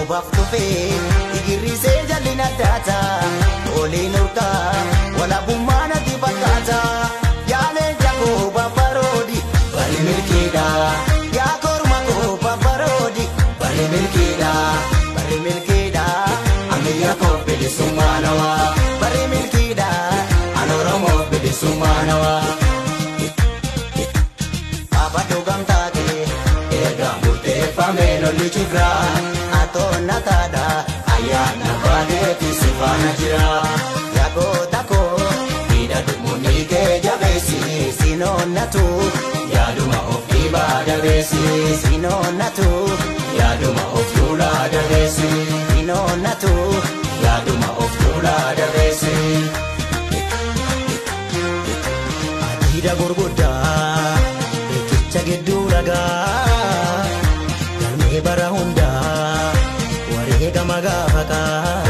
Roobaaf dhufee igirrisee jalli addaata. Oliin urgaa walaabummaa natti fakkaata. Yaalee jakoo babbaroodi bari milkiidha. Yaa korma koo babbaroodi bari milkiidha. Bari milkiidha ammayyaa koo bilisummaa nawaa. Bari milkiidha an Oromoo bilisummaa nawaa. Abaduu gamtaate erga murteeffame lolli cifraa. Atoonna taadha ayyaana baaneeti si faana jira. Yagoota koo hidhadhu munii kee jabeessi sinoonnatu yaaduma of dhiibaa dabeessi sinoonnatu yaaduma of tuulaa dabeessi sinoonnatu yaaduma of tuulaa dabeessi. Adiida gurguddaa riqicha gidduu ragaa galmee bara hundaa wareegama gaafataa.